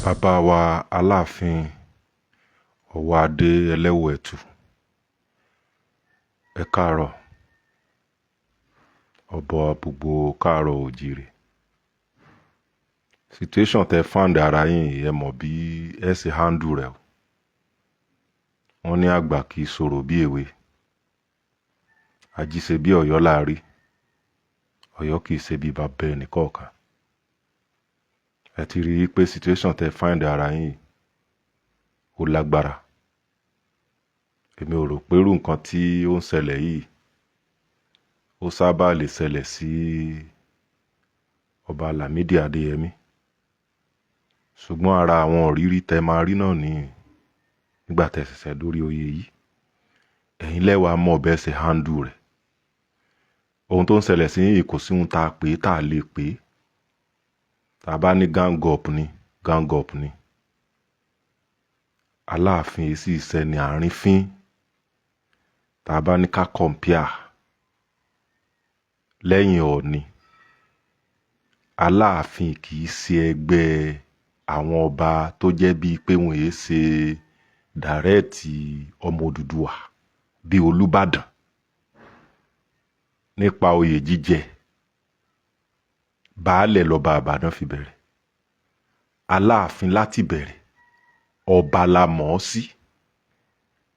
Bàbá wa Aláàfin Ọwọ́adé Ẹlẹ́wù-Ẹ̀tù, ẹ káàárọ̀. Ọba gbogbo káàárọ̀ oòjíire. Situation tẹ find ara yín yìí, ẹ mọ̀ bí ẹ ṣe handle rẹ̀ o. Wọ́n ní àgbà kì í sọ̀rọ̀ bí èwe. Ajíṣe bí Ọ̀yọ́ là á rí. Ọ̀yọ́ kì í ṣe bí baba ẹnì kọ̀ọ̀kan. Ẹ ti rí i pé situation tẹ find ara yín yìí, ó lágbára. Èmi ò rò pé irú nǹkan tí ó ń ṣẹlẹ̀ yìí, ó sábà lè ṣẹlẹ̀ sí Ọba Lamidi Adeyemi. Ṣùgbọ́n ara àwọn ìrírí tẹ máa rí náà ní nígbà tẹ ṣẹ̀ṣẹ̀ dórí oyè yìí. Ẹ̀yin lẹ́wàá mọ̀ bẹ́ẹ̀ ṣe handle rẹ̀. Ohun tó ń ṣẹlẹ̀ sí yín kò sí ohun tá a pè tá a lè pè. Tá a bá ní gang up ni, gang up ni. Aláàfin yìí sì ṣẹni àrífín. Tá a bá ní ká compare lẹ́yìn Ọọ̀ni, Aláàfin kì í ṣe ẹgbẹ́ àwọn ọba tó jẹ́ bíi pé wọ́n è ṣe direct ọmọ Odùduwà bíi Olúbàdàn nípa oyè jíjẹ. Baálẹ̀ lọba Ìbàdàn fi bẹ̀rẹ̀. Aláàfin láti bẹ̀rẹ̀, ọba la mọ̀ ọ́ sí.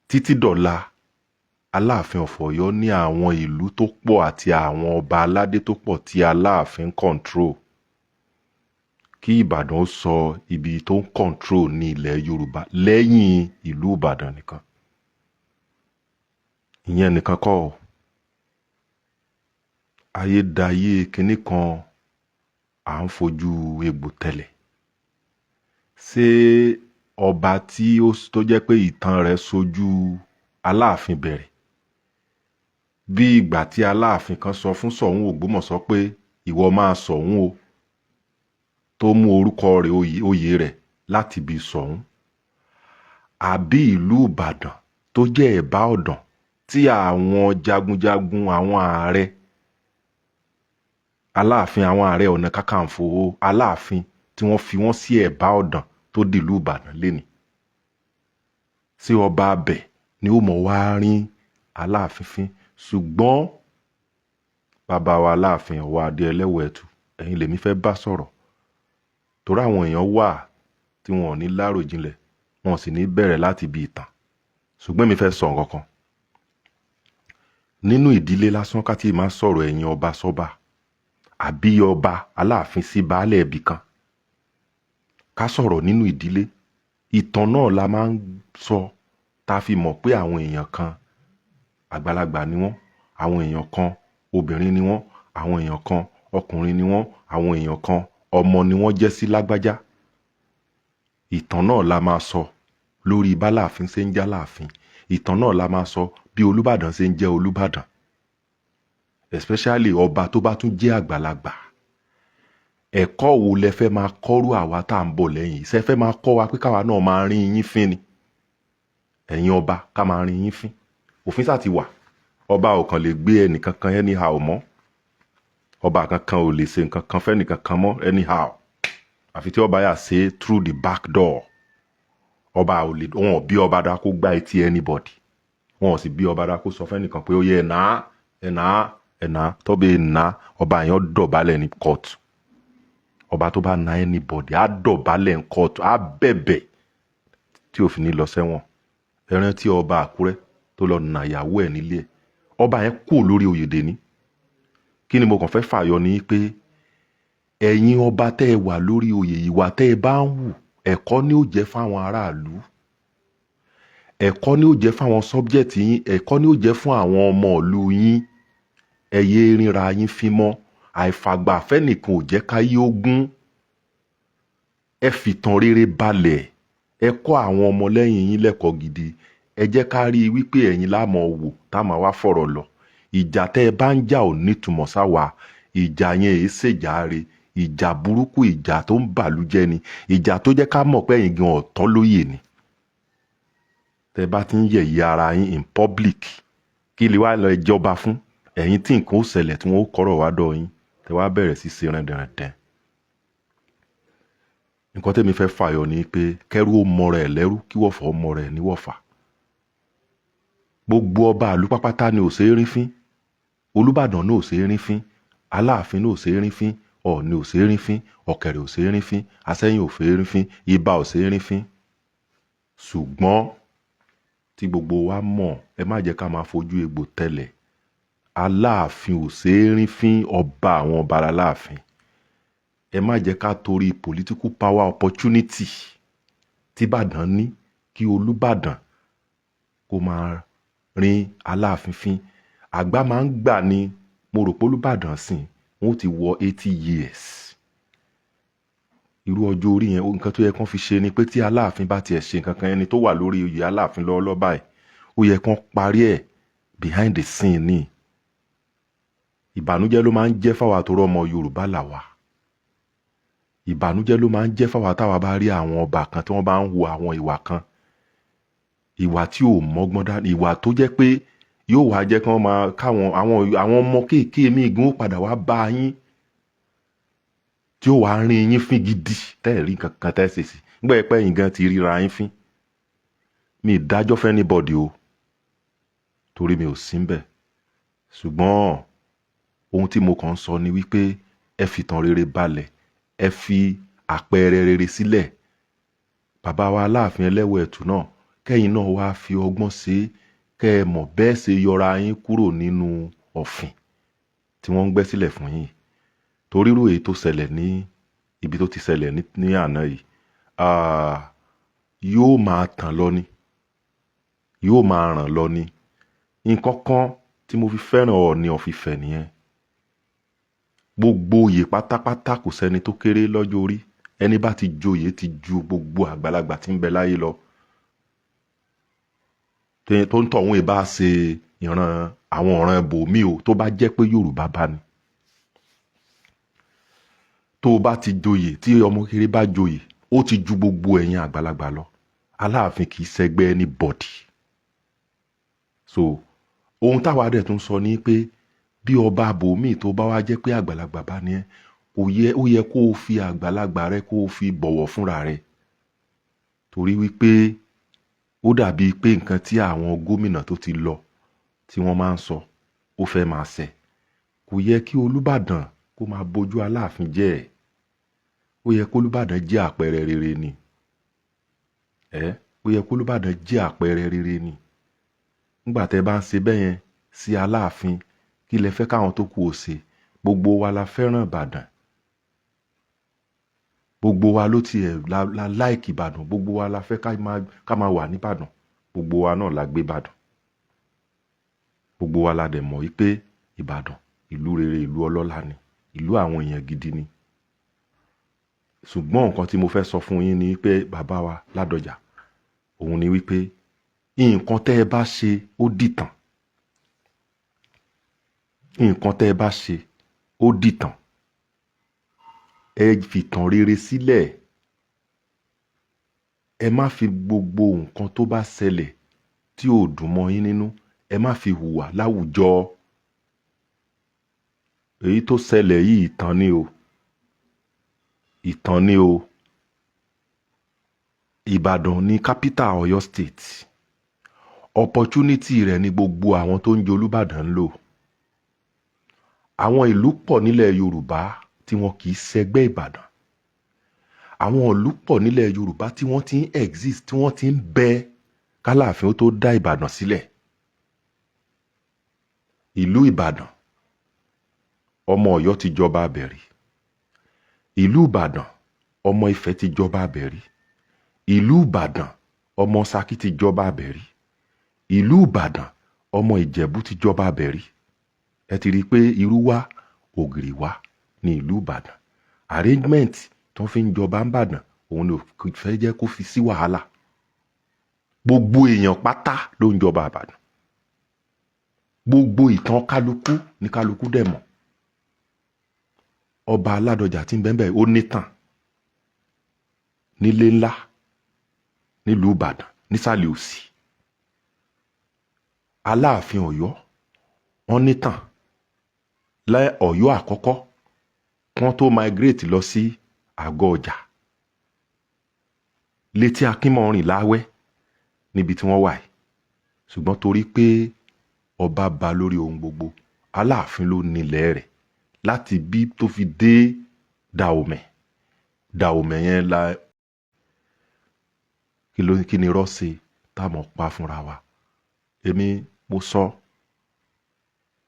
Títí dọ̀la, Aláàfin of Ọ̀yọ́ ní àwọn ìlú tó pọ̀ àti àwọn ọba aládé tó pọ̀ tí Aláàfin ń control. Kí Ìbàdàn ó sọ ibi tó ń control ní ilẹ̀ Yorùbá lẹ́yìn ìlú Ìbàdàn nìkan. Ìyẹn nìkan kọ́ o. Ayé dayé kinní kan, à ń fojú egbò tẹ̀lẹ̀. Ṣé ọba tí ó tó jẹ́ pé ìtàn rẹ̀ sojú Aláàfin bẹ̀rẹ̀? Bí ìgbà tí Aláàfin kan sọ fún Ṣọ̀ún Ògbómọ̀ṣọ́ pé ìwọ máa Ṣọ̀ún o, tó mú orúkọ rẹ̀ oyè rẹ̀ láti ibi Ṣọ̀ún. Àbí ìlú Ìbàdàn tó jẹ́ ẹ̀bá ọ̀dàn tí àwọn jagunjagun àwọn ààrẹ Aláàfin, àwọn Ààrẹ Ọ̀nà Kakanfò Aláàfin tí wọ́n fi wọ́n sí ẹ̀bá ọ̀dàn tó dìlú Ìbàdàn lénìí. Ṣé ọba abẹ ni ó mọ̀ wá rín Aláàfin fín? Ṣùgbọ́n bàbá wa Aláàfin Ọwọ́adé Ẹlẹ́wù-Ẹ̀tù, ẹ̀yin lèmi fẹ́ bá sọ̀rọ̀. Torí àwọn èèyàn wà tí wọn ò ní láròjinlẹ̀, wọn sì ní bẹ̀rẹ̀ láti ibi ìtàn. Ṣùgbọ́n èmi fẹ́ sọ nǹkan kan. Nínú ìdílé lásán, ká tí máa sọ̀rọ̀ ẹ̀yin ọba sọ́ba àbí ọba Aláàfin sí baálẹ̀ ibì kan. Ká sọ̀rọ̀ nínú ìdílé. Ìtàn náà la máa ń sọ tá fi mọ̀ pé àwọn èèyàn kan àgbàlagbà ni wọ́n, àwọn èèyàn kan obìnrin ni wọ́n, àwọn èèyàn kan ọkùnrin ni wọ́n, àwọn èèyàn kan ọmọ ni wọ́n jẹ́ sí lágbájá. Ìtàn náà la máa sọ lórí báláàfin ṣe ń jáláàfin. Ìtàn náà la máa sọ bí Olúbàdàn ṣe ń jẹ́ Olúbàdàn. Especially ọba tó bá tún jẹ́ àgbàlagbà. Ẹ̀kọ́ wo lẹ fẹ́ máa kọ́rú àwa tá à ń bọ̀ lẹ́yìn? Ṣé ẹ fẹ́ máa kọ́ wa pé káwa náà máa rín yín fín ni? Ẹ̀yin ọba, ká máa rín yín fín. Òfin sá ti wà. Ọba ò kàn lè gbé ẹnì kankan anyhow mọ́. Ọba kankan ò lè ṣe nǹkan kan fẹ́nì kankan mọ́ anyhow. Àfi tí ọba yà ṣe through the back door. Ọba ò lè, wọn ò bí ọba dá kó gbá etí anybody. Wọn ò sì bí ọba dá kó sọ fẹ́nìkan pé ó yẹ ẹ̀ náà, ẹ̀ náà, ẹ̀ náà. Tọ́bẹ̀ ẹ̀ náà, ọba yẹn dọ̀bálẹ̀ ní court. Ọba tó bá na anybody á dọ̀bálẹ̀ ní court, á bẹ̀bẹ̀ tí ò fi ní lọ sẹ́wọ̀n. Ẹ rántí ọba Àkúrẹ́ tó lọ nà ìyàwó ẹ̀ nílé ẹ̀. Ọba yẹn kúrò lórí oyè dèní. Kí ni mo kàn fẹ́ fàyọ ni pé ẹ̀yin ọba tẹ́ ẹ wà lórí oyè, ìwà tẹ́ ẹ bá ń hù, ẹ̀kọ́ ni ó jẹ́ fáwọn aráàlú. Ẹ̀kọ́ ni ó jẹ́ fáwọn subject yín, ẹ̀kọ́ ni ó jẹ́ fún àwọn ọmọ ìlú yín. Ẹ yé ríra yín fín mọ́. Àìfàgbà fẹ́nìkan ò jẹ́ káyé ogún. Ẹ fìtàn rere balẹ̀. Ẹ kọ́ àwọn ọmọ lẹ́yìn yín lẹ́kọ̀ọ́ gidi. Ẹ jẹ́ ká rí i wípé ẹ̀yin la máa wò tá máa wá fọ̀rọ̀ lọ. Ìjà tẹ́ ẹ bá ń jà ò nítumọ̀ sáwa. Ìjà yẹn èé ṣèjà re. Ìjà burúkú, ìjà tó ń bàlújẹ́ ni. Ìjà tó jẹ́ ká mọ̀ pé ẹ̀yin gan ọ̀tọ́ lóyè ni. Tẹ́ bá ti ń yẹ̀yẹ́ ara yín in public, kí lè wá lọ jọba fún? Ẹ̀yin tí nǹkan ó ṣẹlẹ̀ tí wọ́n ó kọ́rọ̀ wá dọ̀ yín, tẹ́ wá bẹ̀rẹ̀ sí ṣe rẹ̀dẹ̀rẹ̀dẹ̀. Nǹkan tẹ́mi fẹ́ fàyọ ni pé kẹ́rú ó mọ rẹ̀ lẹ́rú, kí wọ̀fà ó mọ rẹ̀ níwọ̀fà. Gbogbo ọba àlú pápátá ni ò ṣe é rín fín. Olúbàdàn náà ò ṣe é rín fín, Aláàfin náà ò ṣe é rín fín, Ọ̀ọ̀ni ò ṣe é rín fín, Ọ̀kẹ̀rẹ̀ ò ṣe é rín fín, Asẹ́yìn ò ṣe é rín fín, Ibà ò ṣe é rín fín. Ṣùgbọ́n tí gbogbo wa mọ̀, ẹ má jẹ́ ká máa fojú egbò tẹ́lẹ̀. Aláàfin ò ṣe é rín fín, ọba àwọn ọba aláàfin. Ẹ má jẹ́ ká torí political power opportunity tí Ìbàdàn ní kí Olúbàdàn kó máa rin Aláàfin fín. Àgbà máa ń gbà ní. Mo rò pé Olúbàdàn sìn wọ́n ti wọ 80 years. Irú ọjọ́ orí yẹn, nǹkan tó yẹ kán fi ṣe ni pé tí Aláàfin bá tiẹ̀ ṣe nǹkan kan, ẹni tó wà lórí oyè Aláàfin lọ́wọ́lọ́wọ́ báyìí, ó yẹ kán parí ẹ̀ behind the scene ni. Ìbànújẹ́ ló máa ń jẹ́ fáwa tó rọ́mọ Yorùbá là wá. Ìbànújẹ́ ló máa ń jẹ́ fáwa táwa bá rí àwọn ọba kan tí wọ́n bá ń hu àwọn ìwà kan, ìwà tí ò mọ́gbọ́n dání, ìwà tó jẹ́ pé yóò wá jẹ́ kí wọ́n máa káwọn àwọn ọmọ kéèké míì gan ó padà wá bá yín, tí ó wàá rin yín fín gidi, tẹ́ ẹ̀ rí nǹkan kan tẹ́ ṣe sí nígbà yẹn pé ẹ̀yin gan ti ríra yín fín. Mi ì dájọ́ fún anybody o, torí mi ò sí ńbẹ̀. Ṣùgbọ́n ohun tí mo kàn ń sọ ni wípé ẹ fìtàn rere balẹ̀, ẹ fi àpẹẹrẹ rere sílẹ̀. Bàbá wa Aláàfin Ẹlẹ́wọ̀ Ẹ̀tù náà, kẹ́yìn náà wá fi ọgbọ́n ṣe é, kẹ́ ẹ mọ̀ bẹ́ẹ̀ ṣe yọra yín kúrò nínú ọ̀fìn tí wọ́n ń gbẹ́ sílẹ̀ fún yín. Torí irú èyí tó ṣẹlẹ̀ ní ibi tó ti ṣẹlẹ̀ ní àná yìí, yóò máa tàn lọ ni, yóò máa ràn lọ ni. Nǹkan kan tí mo fi fẹ́ràn Ọọ̀ni of Ifẹ̀ nìyẹn. Gbogbo oyè pátápátá, kò sẹ́ni tó kéré lọ́jọ́ orí. Ẹni bá ti joyè ti ju gbogbo àgbàlagbà tí ń bẹ láyé lọ, tó ń tọ̀hún ì bá ṣe ìran àwọn ọ̀ràn ibòmíì o, tó bá jẹ́ pé Yorùbá bá ní. Tó o bá ti joyè, tí ọmọ kékeré bá joyè, ó ti ju gbogbo ẹ̀yin àgbàlagbà lọ. Aláàfin kì í ṣẹgbẹ́ anybody. So ohun táwa dẹ̀ tún sọ ni pé bí ọba bòmíì tó bá wá jẹ́ pé àgbàlagbà bá ní ẹ́, kò yẹ, ó yẹ kó o fi àgbàlagbà rẹ, kó o fi bọ̀wọ̀ fúnra rẹ, torí wípé ó dàbí pé nǹkan tí àwọn gómìnà tó ti lọ tí wọ́n máa ń sọ, ó fẹ́ máa ṣẹ. Kò yẹ kí Olúbàdàn kó máa bójú Aláàfin jẹ́ ẹ̀. Ó yẹ kó Olúbàdàn jẹ́ àpẹẹrẹ rere ni ẹ. Ó yẹ kó Olúbàdàn jẹ́ àpẹẹrẹ rere ni. Nígbà tẹ́ bá ń ṣe bẹ́ẹ̀ yẹn sí Aláàfin, kí lẹ fẹ́ káwọn tó kù ó ṣe? Gbogbo wa la fẹ́ràn Ìbàdàn. Gbogbo wa ló tiẹ̀ la like Ìbàdàn. Gbogbo wa la fẹ́ ká máa wà nìbàdàn. Gbogbo wa náà la gbé Ìbàdàn. Gbogbo wa la dẹ̀ mọ̀ wípé Ìbàdàn, ìlú rere, ìlú ọlọ́lá ni, ìlú àwọn èèyàn gidi ni. Ṣùgbọ́n nǹkan tí mo fẹ́ sọ fún yín ni wípé bàbá wa Ládọjà, òun ni wípé nǹkan tẹ́ ẹ bá ṣe, ó dìtàn. Nǹkan tẹ́ ẹ bá ṣe, ó dìtàn. Ẹ fìtàn rere sílẹ̀. Ẹ má fi gbogbo nǹkan tó bá ṣẹlẹ̀ tí ò dùn mọ́ yín nínú, ẹ má fi hùwà láwùjọ. Èyí tó ṣẹlẹ̀ yìí, ìtàn ni o, ìtàn ni o. Ìbàdàn ní capital Ọ̀yọ́ State. Opportunity rẹ̀ ni gbogbo àwọn tó ń jẹ Olúbàdàn ń lò. Àwọn ìlú pọ̀ nílẹ̀ Yorùbá tí wọn kì í ṣẹgbẹ́ Ìbàdàn. Àwọn ìlú pọ̀ nílẹ̀ Yorùbá tí wọ́n ti ń exist, tí wọ́n ti ń bẹ kálàáfin ó tó dá Ìbàdàn sílẹ̀. Ìlú Ìbàdàn, ọmọ Ọ̀yọ́ ti jọba abẹ̀rí. Ìlú Ìbàdàn, ọmọ Ifẹ̀ ti jọba abẹ̀rí. Ìlú Ìbàdàn, ọmọ Ṣakí ti jọba abẹ̀rí. Ìlú Ìbàdàn, ọmọ Ìjẹ̀bú ti jọba abẹ̀rí. Ẹ ti rí i pé irú wá ògìrì wá ní ìlú Ìbàdàn. Arrangement tó fi ń jọba n'Ìbàdàn, òun ni ò fẹ́ jẹ́ kó fi sí wàhálà. Gbogbo èèyàn pátá ló ń jọba Ìbàdàn. Gbogbo ìtàn kálukú ní kálukú dẹ̀ mọ̀. Ọba Aládọjà tí ń bẹ́ẹ̀ bẹ́ẹ̀, ó nítàn nílé ńlá nílùú Ìbàdàn nísàlẹ̀ òsì. Aláàfin Ọ̀yọ́, wọ́n nítàn lẹ́ Ọ̀yọ́ àkọ́kọ́ kí wọ́n tó migrate lọ sí àgọ́ ọjà. Létí Akínmọ̀rìn láwẹ́ níbi tí wọ́n wà yìí. Ṣùgbọ́n torí pé ọba ba lórí ohun gbogbo, Aláàfin ló nílẹ̀ rẹ̀ láti bí tó fi dé Dahomey. Dahomey yẹn la kí ló kí ni rọ́ọ̀ṣe táwọn pa fúnra wa. Èmi mo sọ,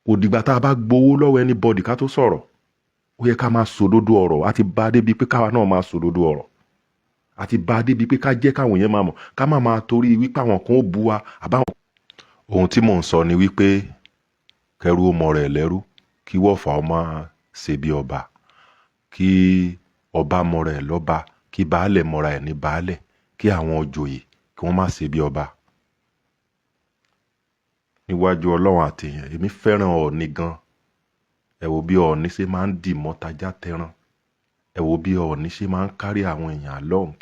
kò dìgbà tá a bá gbowó lọ́wọ́ anybody ká tó sọ̀rọ̀. Ó yẹ ká máa sòdodo ọ̀rọ̀. A ti bá a débi pé káwa náà máa sòdodo ọ̀rọ̀. A ti bá a débi pé ká jẹ́ káwọn yẹn máa mọ̀, ká má máa torí wípé àwọn kan ó bu wa àbáwọn. Ohun tí mò ń sọ ni wípé kẹrú ó mọ rẹ̀ lẹ́rú, kí wọ̀fà ó máa ṣe bí ọba, kí ọba mọ rẹ̀ lọ́ba, kí baálẹ̀ mọra ẹ̀ ní baálẹ̀, kí àwọn òjòyè kí wọ́n má ṣe bí ọba. Níwájú Ọlọ́run àtèèyàn, èmi fẹ́ràn Ọọ̀ni gan. Ẹ wo bí Ọọ̀ni ṣe máa ń dì mọ́ tajá tẹran. Ẹ wo bí Ọọ̀ni ṣe máa ń kárí àwọn èèyàn along.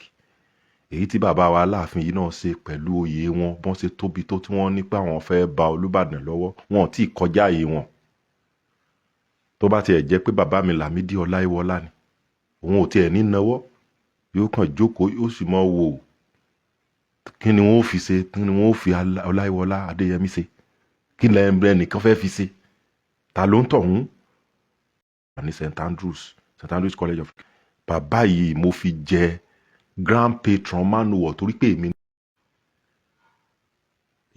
Èyí tí bàbá wa Aláàfin yìí náà ṣe pẹ̀lú oyè wọn, bọ́n ṣe tóbi tó, tí wọ́n ní pé àwọn fẹ́ ba Olúbàdàn lọ́wọ́, wọn ò tí ì kọjá àyè wọn. Tó bá tiẹ̀ jẹ́ pé bàbá mi Lámídì Ọláyíwọlá ni, òun ò tiẹ̀ ní nawọ́, yóò kàn jókòó, yóò sì mọ wò kí ni wọ́n ó fi ṣe, kí ni wọ́n ó fi Ọláyíwọlá Adéyẹmí ṣe, kí ni ẹnìkan fẹ́ fi ṣe, ta ló ń tọ̀hún ní St Andrews, St Andrews College of. Bàbá yìí, mo fi jẹ grand patron manual torí pé èmi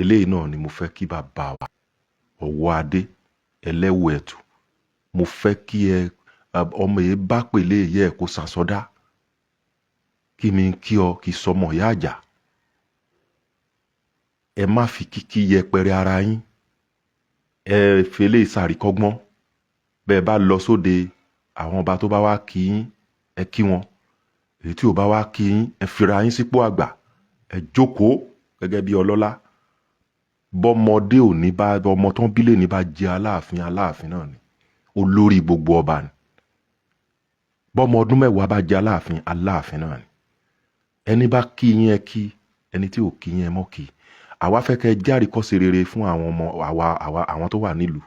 eléyìí náà ni mo fẹ́ kí bàbá wa ọwọ́ adé ẹlẹ́wọ̀ ẹ̀tù. Mo fẹ́ kí ẹ ọmọ yìí bá pèlè yẹ kó sàsọdá kí mi kí ọ kí sọmọ ìyá àjà. Ẹ má fi kíkí yẹpẹrẹ ara yín. Ẹ fẹlẹ́ ìsàríkọ́gbọ́n. Bẹ́ẹ̀ bá lọ sóde, àwọn ọba tó bá wá kí yín, ẹ kí wọn. Èyí tí ò bá wá kí yín, ẹ fira yín sípò àgbà, ẹ jókòó gẹ́gẹ́ bí ọlọ́lá. Bọ́mọdé ò ní bá ọmọ tán bílẹ̀ ní bá jẹ Aláàfin, Aláàfin náà ni olórí gbogbo ọba ni. Bọ́mọ ọdún 10 bá jẹ Aláàfin, Aláàfin náà ni. Ẹni bá kí yín, ẹ kí. Ẹni tí ò kí yín, ẹ mọ́ kí. Àwa fẹ́ kẹ́ járe kọ́ṣe rere fún àwọn ọmọ àwa àwọn tó wà nílùú,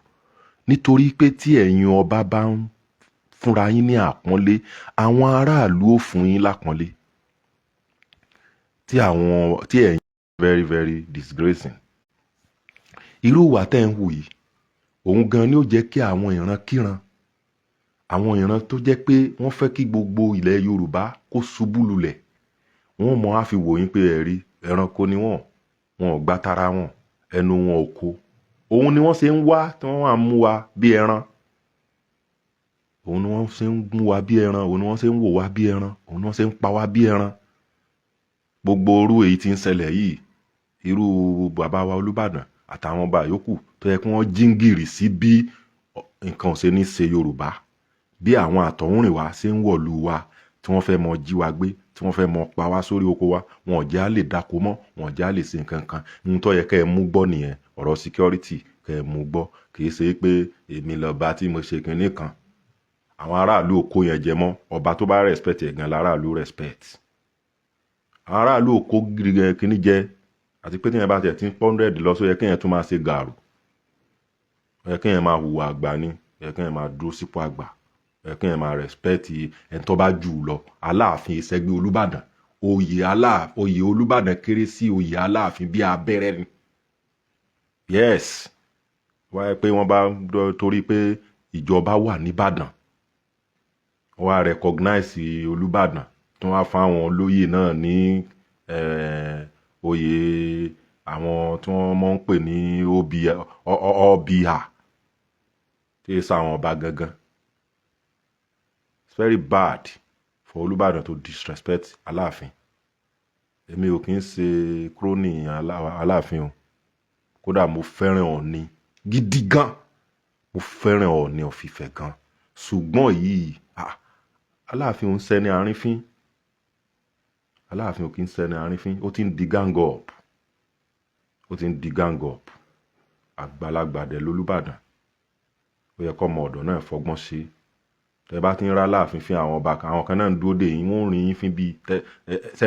nítorí pé tí ẹ̀yin ọba bá ń fúnra yín ní àpọ́nlé, àwọn aráàlú ò fún yín lápọ́nlé. Tí àwọn tí ẹ̀yin very very disgracing irú ìwà tẹ́ ń hù yìí, òun gan ni ó jẹ́ kí àwọn ìran kíran, àwọn ìran tó jẹ́ pé wọ́n fẹ́ kí gbogbo ilẹ̀ Yorùbá kó ṣubú lulẹ̀, wọ́n mọ̀ á fi wò yín pé ẹ̀rí ẹranko ni wọ́n, wọn ò gbá tara wọn, ẹnu wọn ò kó. Òun ni wọ́n ṣe ń wá tí wọ́n wà ń mú wa bí ẹran. Òun ni wọ́n ṣe ń mú wa bí ẹran. Òun ni wọ́n ṣe ń wò wá bí ẹran. Òun ni wọ́n ṣe ń pa wá bí ẹran. Gbogbo orú èyí tí ń ṣẹlẹ̀ yìí, irú bàbá wa Olúbàdàn àtàwọn ọba yòókù tó yẹ kí wọ́n jíngìrì sí bí nǹkan ò ṣe ní ṣe Yorùbá, bí àwọn àtọ̀húnrìn wa ṣe ń wọ̀lú wa, tí wọ́n fẹ́ mọ jí wa gbé, tí wọ́n fẹ́ mọ pa wá sórí oko wa, wọn ò jẹ́ á lè dáko mọ́, wọn ò jẹ́ á lè ṣe nǹkan kan. Ohun tó yẹ kẹ́ ẹ mú gbọ́ nìyẹn. Ọ̀rọ̀ security kẹ́ ẹ mú gbọ́. Kì í ṣe pé èmi lọ́ba tí mo ṣe kinní kan. Àwọn aráàlú ò kó yẹn jẹ mọ́. Ọba tó bá respect ẹ̀ gan láràlú respect. Àwọn aráàlú ò kó kinní jẹ. Àti pé tíyẹn bá tiẹ̀ ti ń 100 lọ só yẹ kéèyàn tún máa ṣe gàrú, ó yẹ kéèyàn máa hùwà àgbà ni, ó yẹ kéèyàn máa dúró sípò àgbà, ó yẹ kéèyàn máa respect ẹni tó bá jù ú lọ. Aláàfin ìṣẹ́gbẹ́ Olúbàdàn, oyè Aláàfin, oyè Olúbàdàn kéré sí oyè Aláàfin bí abẹ́rẹ́ ni. Yes, wáyé pé wọ́n bá torí pé ìjọba wà nìbàdàn, wọ́n wá recognize Olúbàdàn, tí wọ́n á fún àwọn olóyè náà ní oyè àwọn tí wọ́n mọ̀ ń pè ní ọbíà, tí èsì àwọn ọba gangan. It's very bad for Olúbàdàn to disrespect Aláàfin. Èmi ò kí ń ṣe crony Aláàfin o. Kódà mo fẹ́ràn Ọọ̀ni gidi gan, mo fẹ́ràn Ọọ̀ni of Ifẹ̀ gan. Ṣùgbọ́n yìí, Aláàfin ò ń ṣẹni àrífín. Aláàfin ò kí ń ṣẹni àrífín. Ó ti ń di gang up, ó ti ń di gang up. Àgbàlagbà dẹ̀ lólúbàdàn, ó yẹ kọ́ ọmọ ọ̀dọ̀ náà fọgbọ́n ṣe. Tẹ bá ti ń rá Aláàfin fín, àwọn ọba kan, àwọn kan náà ń dúró dè yín, wọ́n ń rìn yín fín. Bíi tẹ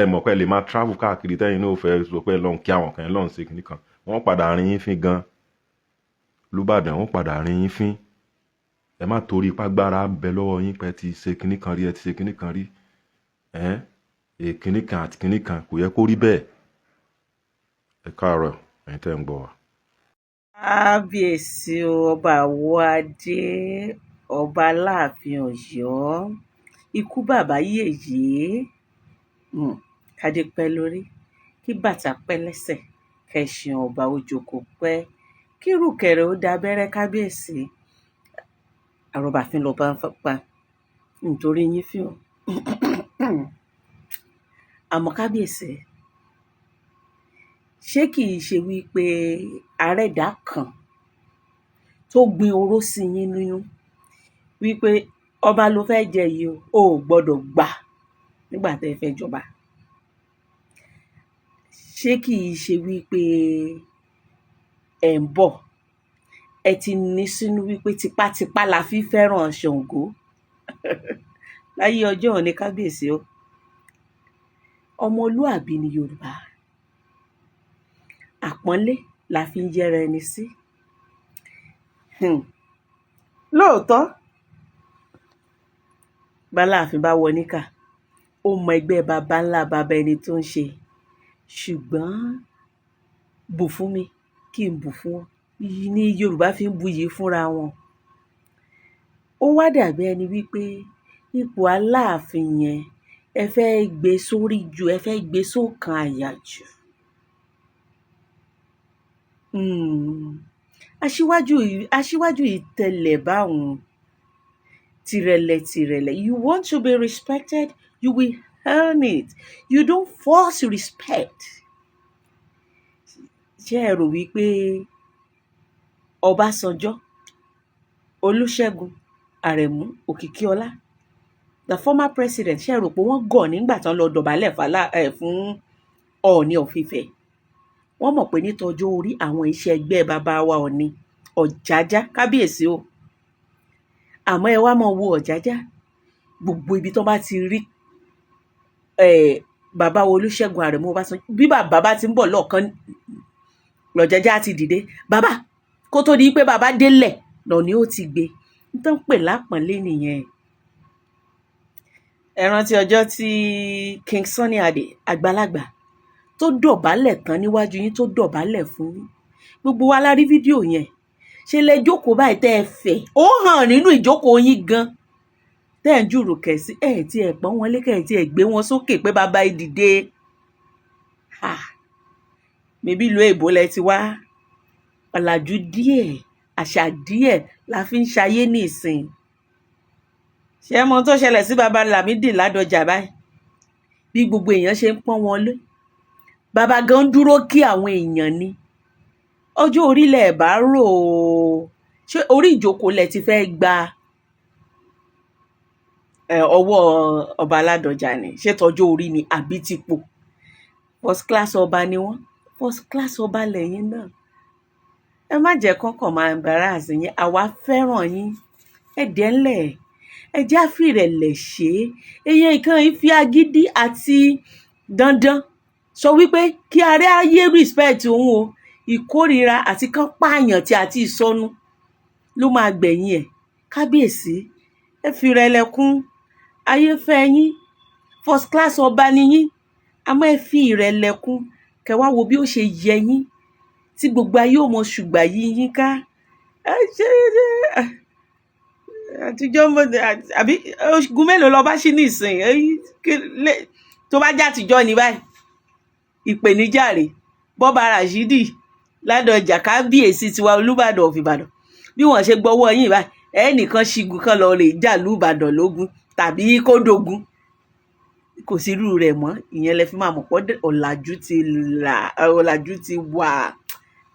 ẹ mọ̀ pé ẹ lè máa travel káàkiri, tẹ́yìn náà ó fẹ́ sọ pé lọ́n kí àwọn kan, lọ́n ṣe kìnnì kan, wọ́n padà rìn yín fín gan. Olúbàdàn, wọ́n padà rìn yín fín. Ẹ má torí ipá gbára ń bẹ lọ́wọ́ yín pé ẹ ti ṣe kinní kan rí, ẹ ti ṣe kinní kan rí. Ẹ Èkínní kan àti kínní kan kò yẹ kó rí bẹ́ẹ̀. Ẹ káàárọ̀ ẹ̀yin tẹ́ ń gbọ́ wa. Kábíyèsí o, ọba Àwọ̀adé, ọba Aláàfin Ọ̀yọ́, ikú bàbá yèyé, kádé pẹ́ lórí, kí bàtà pẹ́ lẹ́sẹ̀, kẹṣin ọba ó jókòó pẹ́, kí ìrùkẹ̀rẹ̀ ó dábẹ́rẹ́ kábíyèsí. Àrọ̀bàfin lọ́ba ń pa nítorí yín fín o. Àmọ́ kábíyèsí, ṣé kìí ṣe wípé àrẹ̀dá kan tó gbin oró sí yín nínú wípé ọba ló fẹ́ jẹ yìí o, ò gbọ́dọ̀ gbà nígbà tẹ́ ẹ fẹ́ jọba? Ṣé kìí ṣe wípé ẹ̀ ń bọ̀, ẹ ti ní sínú wípé tipátipá la fi fẹ́ràn Ṣàngó láyé ọjọ́ òní? Kábíyèsí o, ọmọlúàbí ni Yorùbá, àpọ́nlé la fi ń yẹra ẹni sí. Lóòótọ́ báláàfin bá wọ níkà, ó mọ ẹgbẹ́ baba ńlá baba ẹni tó ń ṣe, ṣùgbọ́n bù fún mi kí n bù fún ọ ní Yorùbá fi ń buyì fúnra wọn. Ó wá dàbí ẹni wípé ipò Aláàfin yẹn, ẹ fẹ́ gbé sórí ju, ẹ fẹ́ gbé sókàn àyà jù. Aṣíwájú yìí tẹlẹ̀ báwọn tìrẹ̀lẹ̀ tìrẹ̀lẹ̀. You want to be respected, you will earn it. You don't force respect. Ṣé ẹ rò wípé Ọbásanjọ́, Olúṣẹ́gun Àrẹ̀mú Òkìkíọlá, the former president, ṣé ẹ rò pé wọ́n gọ̀ nígbà tán lọ dọ̀bálẹ̀ fàlà ẹ̀ fún Ọọ̀ni of Ifẹ̀? Wọ́n mọ̀ pé nítọjọ́ orí, àwọn iṣẹ́ ẹgbẹ́ bàbá wa Ọọ̀ni Ọ̀jájá, kábíyèsí o. Àmọ́ ẹ wá máa wo Ọ̀jájá, gbogbo ibi tó bá ti rí bàbá wa Olúṣẹ́gun Àrẹ̀mú Ọbásanjọ́, bí bàbá bá ti ń bọ̀ lọ́ọ̀kan, lọ̀jájá ti dìde. Bàbá kó tó di pé bàbá délẹ̀ lọ ni ó ti gbé nítorí pè lápọ̀nlé nìyẹn. Ẹ rántí ọjọ́ tí King Sunny Adé àgbàlagbà tó dọ̀bálẹ̀ tán níwájú yín, tó dọ̀bálẹ̀ fún yín? Gbogbo wa la rí fídíò yẹn. Ṣe lẹ jókòó báyìí tẹ́ ẹ fẹ̀, ó hàn nínú ìjókòó yín gan, tẹ́ ẹ̀ ń jùrù kẹ̀sí ẹ̀ tí ẹ̀ pọ́n wọn lé, kẹ̀ tí ẹ̀ gbé wọn sókè pé bàbá yìí dìde. Mẹbí ìlú èbó lẹ ti wá, ọ̀làjú díẹ̀, àṣà díẹ̀ la fi ń ṣayé nísìn. Ṣé ẹ mọ ohun tó ṣẹlẹ̀ sí baba Lámídì Ládọjà báyìí? Bí gbogbo èèyàn ṣe ń pọ́n wọn lé, bàbá gan dúró kí àwọn èèyàn ni. Ọjọ́ orílẹ̀ ẹ̀ bá rò ó, ṣé orí ìjókòó lẹ ti fẹ́ gba ọwọ́ ọba Ládọjà ni? Ṣé tọjọ́ orí ni àbí tipò? First class ọba ni wọ́n, first class ọba lẹ́yìn náà. Ẹ má jẹ́ kọ́kàn máa embarrass yín. Àwa fẹ́ràn yín. Ẹ dẹ̀ ńlẹ̀, ẹ já fìrẹ̀lẹ̀ ṣe é. Èèyàn ìkan yìí fi agídí àti dandan sọ wípé kí ará ayé respect òun o. Ìkórira àti kán pààyàn tí àti ìsọnù ló máa gbẹ̀yìn ẹ̀. Kábíyèsí, ẹ fìrẹ̀lẹ̀ kún. Ayé fẹ́ yín, first class ọba ni yín, àmọ́ ẹ fi ìrẹ̀lẹ̀ kún, kẹ́ wá wo bí ó ṣe yẹ yín tí gbogbo ayé ò mọ ṣùgbà yí yín ká. Ẹ ṣe àtijọ́ mọ àbí ogun mélòó lọ bá ṣí nísìn? Tó bá jẹ́ àtijọ́ ní báyìí, ìpèníjà rè bọ́ba Rashidi Ládọjà, kábíyèsí tiwa Olúbàdàn of Ìbàdàn, bí wọ́n ṣe gbọ́wọ́ yín báyìí, ẹnìkan ṣígun kan lọ rè jà lùbàdàn lógun tàbí kó dogun. Kò sí irú rẹ̀ mọ́. Ìyẹn lẹ fi máa mọ̀ pé ọ̀làjú ti là, ọ̀làjú ti wà.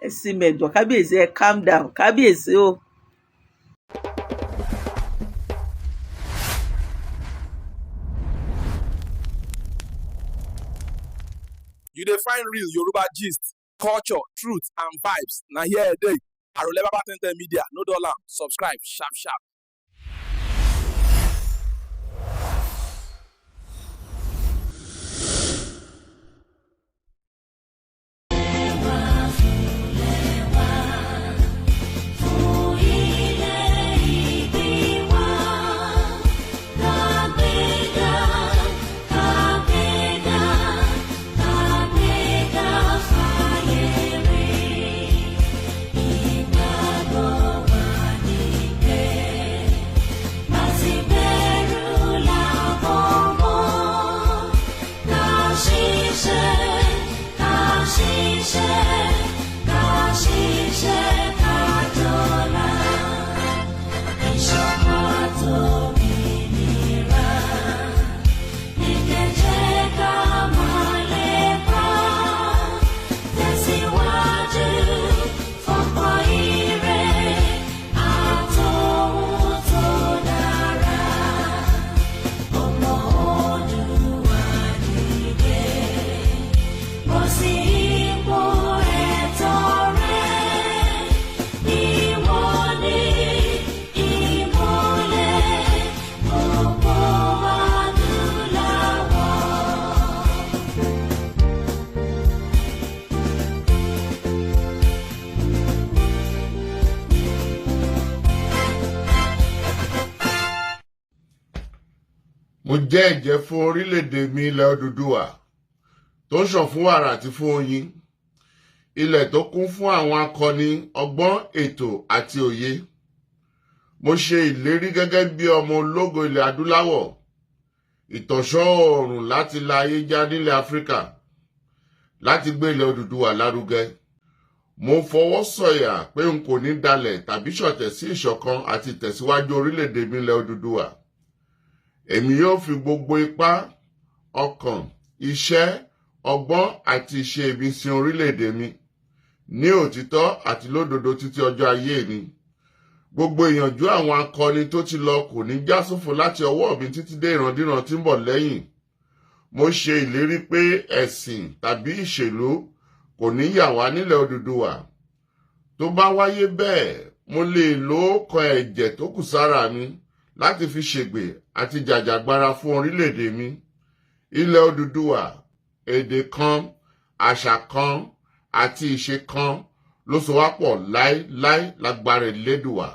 Ẹ sì mẹ̀dọ̀, kábíyèsí, ẹ calm down, kábíyèsí o. You dey find real Yoruba gist, culture, truth and vibes. Na here e dey. Arole Baba 1010 Media, no dull am. Subscribe sharp sharp. Fún ilẹ̀ ìbí wa, kàgbéga, kàgbéga. Mo jẹ́ ẹ̀jẹ́ fún orílẹ̀-èdè mi, ilẹ̀ Odùduwà, tó ń ṣàn fún wàrà àti fún oyin, ilẹ̀ tó kún fún àwọn akọni, ọgbọ́n, ètò àti òye. Mo ṣe ìlérí gẹ́gẹ́ bí ọmọ ológo ilẹ̀ adúláwọ̀, ìtànṣán oòrùn láti la ayé já nílẹ̀ Áfíríkà, láti gbé ilẹ̀ Odùduwà lárugẹ. Mo fọwọ́ sọ̀yà pé n kò ní dalẹ̀ tàbí ṣọ̀tẹ̀ sí ìṣọ̀kan àti ìtẹ̀síwájú orílẹ̀-èdè mi, ilẹ̀ Odùduwà. Èmi yóò fi gbogbo ipá, ọkàn, iṣẹ́, ọgbọ́n àti ìṣe mi sin orílẹ̀-èdè mi ní òtítọ́ àti lódodo títí ọjọ́ ayé mi. Gbogbo ìyànjú àwọn akọni tó ti lọ kò ní já sófo láti ọwọ́ mi títí dé ìrandíran tí ń bọ̀ lẹ́yìn. Mo ṣe ìlérí pé ẹ̀sìn tàbí ìṣèlú kò ní yà wá nílẹ̀ Odùduwà. Tó bá wáyé bẹ́ẹ̀, mo lè lo kan ẹ̀jẹ̀ tó kù sára mi láti fi ṣègbè àti jàjàgbara fún orílẹ̀-èdè mi, ilẹ̀ Odùduwà. Èdè kan, àṣà kan àti ìṣe kan ló so wá pọ̀ láéláé, lágbára Elédùwà.